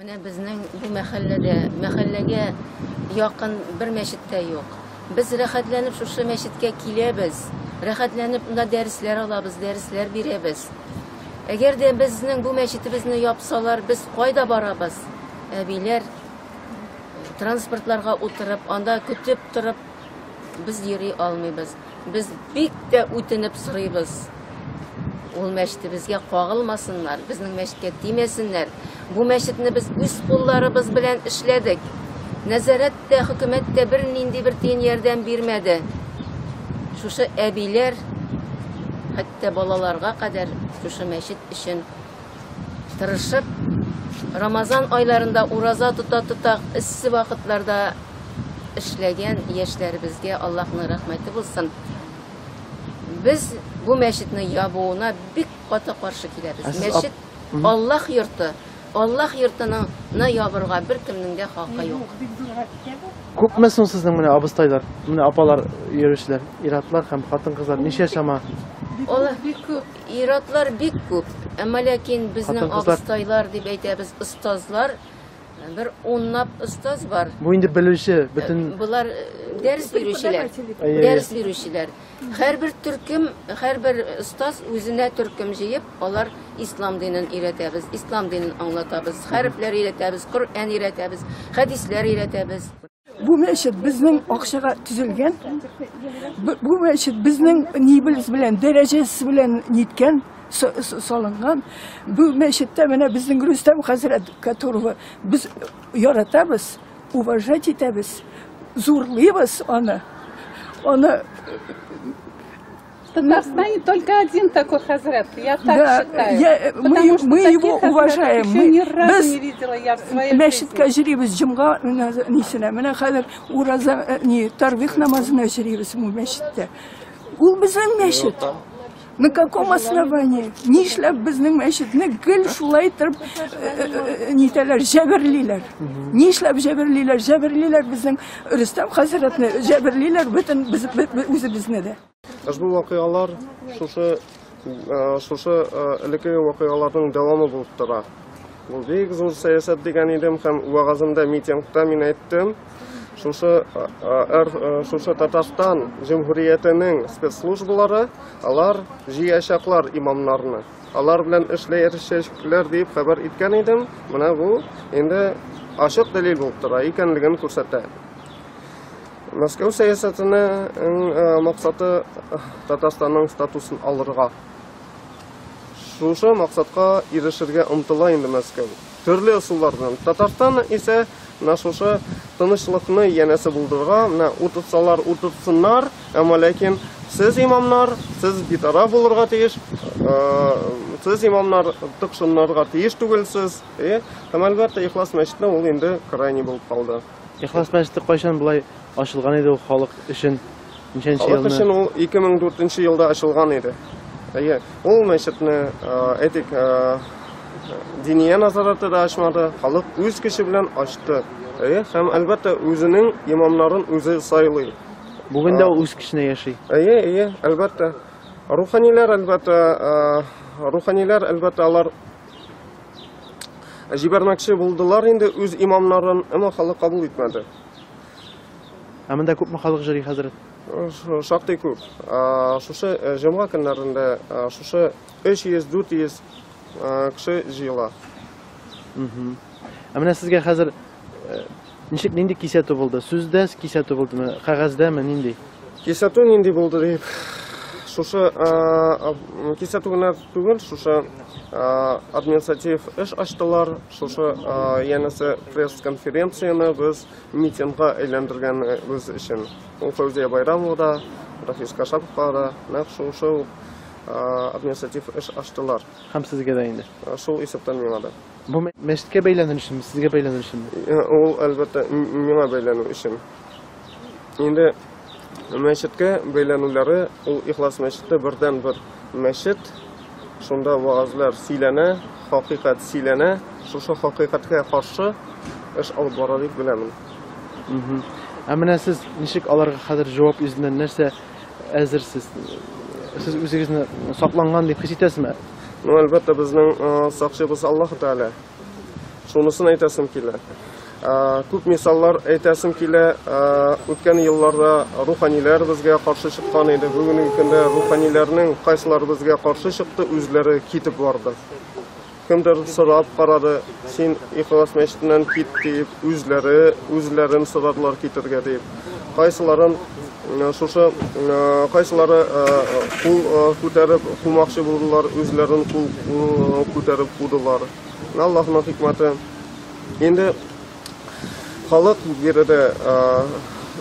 Менә безнең бу мәхәлләдә, мәхәлләгә якын бер мәчет тә юк. Без рәхәтләнеп шушы мәчеткә киләбез, рәхәтләнеп монда дәресләр алабыз, дәресләр бирәбез. Әгәр дә безнең бу мәчетебезне япсалар, без кайда барабыз? Әбиләр транспортларга утырып, анда көтеп торып, без йөри алмыйбыз. Без бик тә үтенеп сорыйбыз, ул мәчетебезгә кагылмасыннар, безнең мәчеткә тимәсеннәр. Бу мәчетне без үз кулларыбыз белән эшләдек. Нәзарәт тә, хөкүмәт тә бернинди бер тиен ярдәм бирмәде. Шушы әбиләр, хәтта балаларга кадәр шушы мәчет өчен тырышып, Рамазан айларында ураза тота-тота, эссе вакытларда эшләгән яшьләребезгә Аллаһның рәхмәте булсын. Без бу мәчетне ябуына бик каты каршы киләбез. Мәчет Аллаһ йорты. Аллаһ йортының ны ябырга беркемнең дә хакы юк. Күпме соң сезнең менә абыстайлар, менә апалар йөрүчеләр, ир-атлар һәм хатын-кызлар ничә чама? Алар бик күп, ир-атлар бик күп. Әмма ләкин безнең абыстайлар дип әйтәбез, остазлар бер унлап остаз бар. Бу инде белүче, бөтен Болар дәрес бирүчеләр. Дәрес бирүчеләр. Һәрбер төркем, һәрбер остаз үзенә төркем җыеп, алар ислам динен өйрәтәбез, ислам динен аңлатабыз, хәрефләр өйрәтәбез, Коръән өйрәтәбез, хәдисләр өйрәтәбез. Бу мәчет безнең акчага төзелгән. Бу мәчет безнең нибез белән, дәрәҗәсе белән ниткән, салынган. Бу мәчеттә менә безнең Рөстәм хәзрәт, которого без яратабыз, уважать итәбез, зурлыйбыз аны. Аны В Татарстане только один такой хазрат, я так да, считаю. Мы его уважаем. Еще ни разу не видела я в своей Мәчеткә йөрибез җомга нисенә. Менә хәзер ураза ни тарвих намазына йөрибез бу мәчеттә. Ул безнең мәчет. На каком основании? Нишләп безнең мәчетне гел шулай итеп нитәләр, җәберлиләр? Нишләп җәберлиләр? Җәберлиләр безнең Рөстәм хәзрәтне, җәберлиләр бөтен үзебезне дә. Ошбу вакыйгалар шушы шушы элеккеге вакыйгаларның дәвамы булып тора. Бу бик зур сәясәт дигән идем һәм вәгаземдә, митингта мин әйттем, шушы шушы Татарстан җөмһүриятенең спецслужбалары алар җыячаклар имамнарны. Алар белән эшләячәкләр дип хәбәр иткән идем. Менә бу инде ачык дәлил булып тора, икәнлеген күрсәтә. Мәскәү сәясәтенең максаты Татарстанның статусын алырга. Шушы максатка ирешергә омтыла инде Мәскәү. Төрле ысуллар белән. Татарстан исә менә шушы тынычлыкны янәсе булдырырга, менә утыртсалар утыртсыннар, әмма ләкин сез имамнар, сез битараф булырга тиеш, сез имамнар тыкшынырга тиеш түгелсез. Һәм әлбәттә Ихлас мәчете ул инде крайний булып калды. Ихлас мәчете кайчан болай ачылган иде ул халык өчен? Ничәнче елны? Халык өчен ул 2004 елда ачылган иде. Әйе, ул мәчетне, әйтик, Диния назараты да ачмады, халык үз көче белән ачты. Әйе, һәм әлбәттә үзенең имамнарын үзе сайлый. Бүген дә ул үз көченә яши. Әйе, әйе, әлбәттә. Руханиләр, әлбәттә, руханиләр, әлбәттә, алар Җибәрмәкче булдылар инде үз имамнарын, әмма халык кабул итмәде. Ә монда күпме халык йөри хәзер? Шактый күп. Шушы җомга көннәрендә шушы 300-400 кеше җыела. Ә менә сезгә хәзер ничек нинди кисәтү булды? Сүздә кисәтү булдымы, кәгазьдәме, нинди? Кисәтү нинди булды дип, шушы кисәтү генә түгел, шушы административ эш ачтылар, шушы янәсе пресс-конференцияне без митингка әйләндергәнебез өчен. Ул Фәүзия Байрамова да, Рафис Кашаповка да нәкъ шушы ук административ эш ачтылар. Һәм сезгә дә инде. Шул исәптән миңа да. Бу мәчеткә бәйләнер өченме, сезгә бәйләнер өченме? Ул, әлбәттә, миңа бәйләнү өчен. Инде мәчеткә бәйләнүләре, ул Ихлас мәчете бердәнбер мәчет. Шунда вәгазьләр сөйләнә, хакыйкать сөйләнә. Шушы хакыйкатькә каршы эш алып бара дип беләмен. Ә менә сез ничек аларга хәзер җавап йөзеннән нәрсә әзерсез? Сез үзегезне сакланган дип хис итәсезме? Ну, әлбәттә, безнең сакчыбыз Аллаһ Тәгалә. Шунысын әйтәсем килә. Күп мисаллар әйтәсем килә. Үткән елларда руханиләр безгә каршы чыккан иде. Бүгенге көндә руханиләрнең кайсылары безгә каршы чыкты, үзләре китеп барды. Кемдер сорап карады, син Ихлас мәчетеннән кит дип, үзләре үзләрен сорадылар китергә дип. Кайсыларын шушы кайсылары кул күтәреп кумакчы булдылар, үзләрен кул күтәреп кудылар. Аллаһның хикмәте. Инде халык биредә,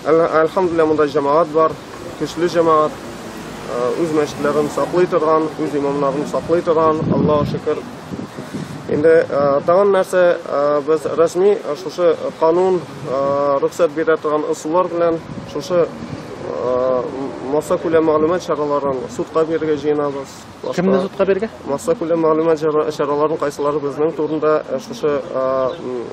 әлхәмдүлилләһ, монда җәмәгать бар, көчле җәмәгать, үз мәчетләрен саклый торган, үз имамнарын саклый торган, Аллаһ шөкер. Инде тагын нәрсә, без рәсми шушы канун рөхсәт бирә торган ысуллар белән шушы массакүләм мәгълүмат чараларын судка бирергә җыенабыз. Кемне судка бирергә? Массакүләм мәгълүмат чараларын кайсылары безнең турында шушы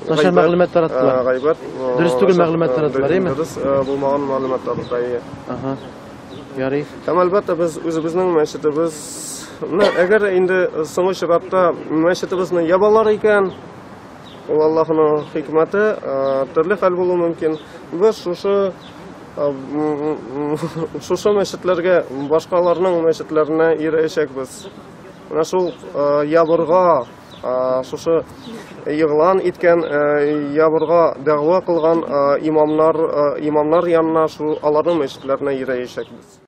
начар мәгълүмат тараттылар. Гайбәт. Дөрес түгел мәгълүмат тараттылар, әйме? Дөрес булмаган мәгълүмат таратты, әйе. Ага. Ярый. Һәм әлбәттә без үзебезнең мәчетебез, әгәр инде соңгы чиратта мәчетебезне ябалар икән, ул Аллаһның хикмәте, төрле хәл булуы мөмкин. Без шушы шушы мәчетләргә, башкаларның мәчетләренә йөрәчәкбез. Менә шул ябырга, шушы игълан иткән, ябырга дәгъва кылган имамнар, имамнар янына, шул аларның мәчетләренә йөрәчәкбез.